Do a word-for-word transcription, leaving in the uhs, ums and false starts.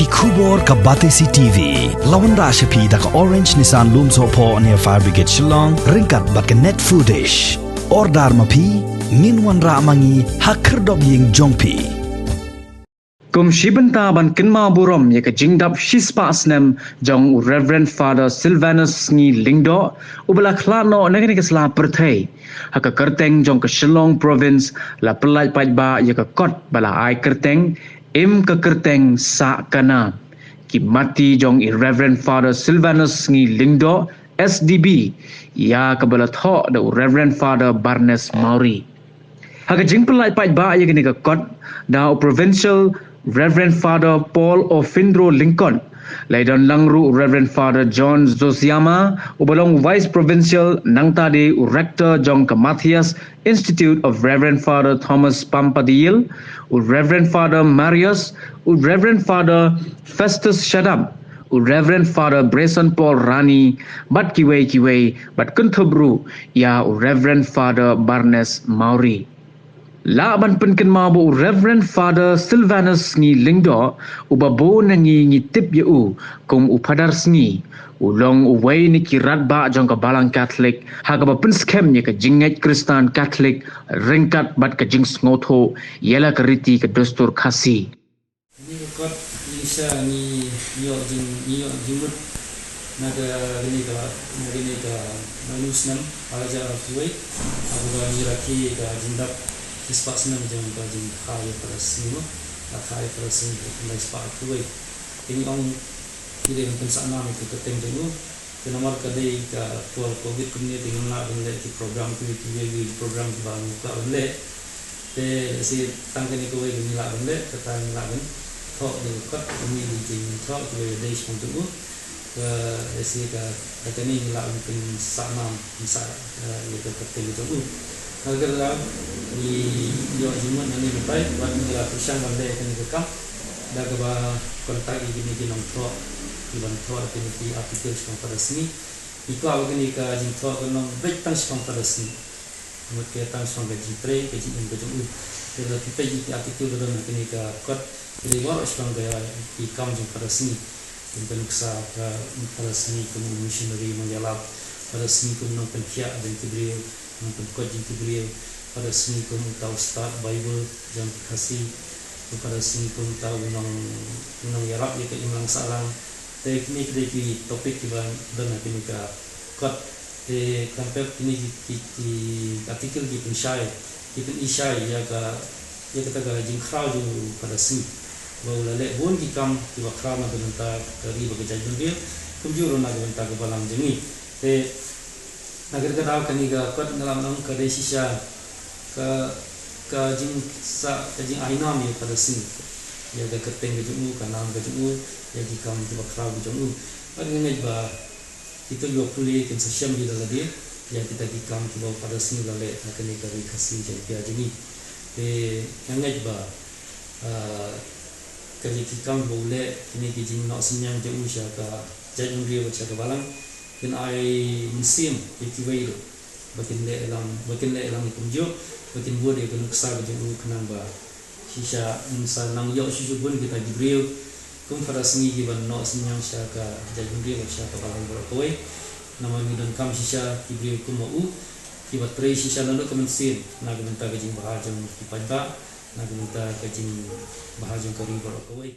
Khubor ka Batesi T V. La wanrah sha phi da ka Orange Nissan Lumsohphoh near Fire Brigade Shillong, ryngkat bad ka Net Foodish. Order ma phi, ngin wanrah ma ngi ha khyrdop ïing jong phi. Kum shi bynta ban kynmaw burom ïa ka jingdap shispah snem jong u Reverend Father Silvanus Sngi Lyngdoh, uba la khlad noh na kane ka sla pyrthei, ha ka kyrteng jong ka Shillong Province la pyllait paidbah ïa ka kot ba la ai kyrteng Im ka kyrteng Sah Kana, ki mati jong i Reverend Father Silvanus Sngi Lyngdoh, S D B, ïa kaba la thoh da u Reverend Father Barnes Mawrie. Ha ka jingpyllait paidbah ïa kane ka kot da u Provincial Reverend Father Paul Ofindro Lyngkot, la ïadon lang ruh u Reverend Father John Zosiama, uba long Vice Provincial, nangta de u Rector jong ka Matthias Institute of Reverend Father Thomas Pampadiel, u Reverend Father Marius, u Reverend Father Festus Shadap, u Reverend Father Bryson Paul Rani, bad kiwei kiwei, bad kynthup ruh ïa u Reverend Father Barnes Mawrie. Lah ban pynkynmaw ba u Reverend Father Silvanus Sngi Lyngdoh, uba bun na ngi ngi tip ïa u kum u Phadar Sngi, u long uwei na ki radbah jong ka Balang Katholik, ha kaba pynskhem ïa ka jingngeit Khristan Katholik ryngkat bad ka jingsngewthuh ïa la ka riti ka dustur Khasi. Kane ka kot ngi sha ngi ïoh jing, ngi ïoh jingmut na ka, kane ka, na kane ka, na u snem ar hajar arphew wei, ha kaba ngi rakhe ka jingdap shispah snem jong ka jingkha ïa Phadar Sngi, ka kha ïa Phadar Sngi ka khyndai spah arphew wei. Te ngi ong ngi dei ban pynsah nam ïa ka kyrteng jong u. Te namar ka dei ka por covid kumne te ngim lah ban leh ki program, ki, ki, ki, ki program kiba ngi kwah ban leh. Te lehse tang kane kawei ba ngi lah ban leh, kata ngi lah ban thoh da ka kot, kane dei jingthoh kiba dei shaphang jong u. Ka lehse ka, ka kane ngi lah ban pynsah nam, pynsah, eh, ïa ka kyrteng jong u. Ka kyrteng ngi ïoh jingmut nangne mynta, bad ngi la pyrshang ban leh kane ka kam da kaba contact ïa kine ki nongthoh, ki ban thoh kine ki article shaphang Phadar Sngi. Ngi kwah ba kane ka jingthoh kan long beit tang shaphang Phadar Sngi. Mut ka tang shaphang ka jingtrei, ka jingim ka jong u. Te lada phi peit ïa ki article ba don ha kane ka kot, ki dei baroh shaphang ka, ki kam jong Phadar Sngi. Kum ka nuksa ka Phadar Sngi kum u missionary nongïalap, Phadar Sngi kum u nongpynkhiah jong ki briew, nongpynkhuid jong ki briew, Phadar Sngi kum uta u stad Baibl jong ki Khasi, Phadar Sngi kum uta u nong, u nongïarap ïa ka imlang sahlang. Te kine ki dei ki topic kiba don ha kine ka kot. Te khlem pep kine ki, ki, ki article ki pynshai, ki pyni shai ïa ka, ïa kata ka jingkhraw jong u Phadar Sngi, ba u la leh bun ki kam kiba khraw na ka bynta ka ri bad ka jaitbynriew, kumjuh ruh na ka bynta ka balang jong ngi. Te na kata ka daw kane ka kot nga la ong ka dei shisha ka, ka jingsah, ka jingainam ïa u Phadar Sngi, ïa ka kyrteng ka jong u, ka nam ka jong u, ïa ki kam kiba khraw ka jong u. Bad nga ngeit ba kito kiba pule kin sa shem hi da lade ïa kita ki kam kiba u Phadar Sngi u la leh ha kane ka ri Khasi Jaiñtia jong ngi. Te nga ngeit ba, ah, ka, ïa ki kam ba u leh, kine ki jingnoh synñiang jong u sha ka jaitbynriew bad sha ka balang, kin ai mynsiem ïa kiwei ruh ba kin leh lang, ba kin leh lang ïa kumjuh, ba kin bud ïa ka nuksa ka jong u, khnang ba shisha ngin sa nang ïoh shuh shuh bun kita ki briew kum Phadar Sngi kiban noh synñiang sha ka jaitbynriew bad sha ka balang baroh kawei. Namar ngi donkam shisha ki briew kum ma u, kiba trei shisha naduh ka mynsiem na ka bynta ka jingbha jong ki paidbah, na ka bynta ka jingbha jong ka ri baroh kawei.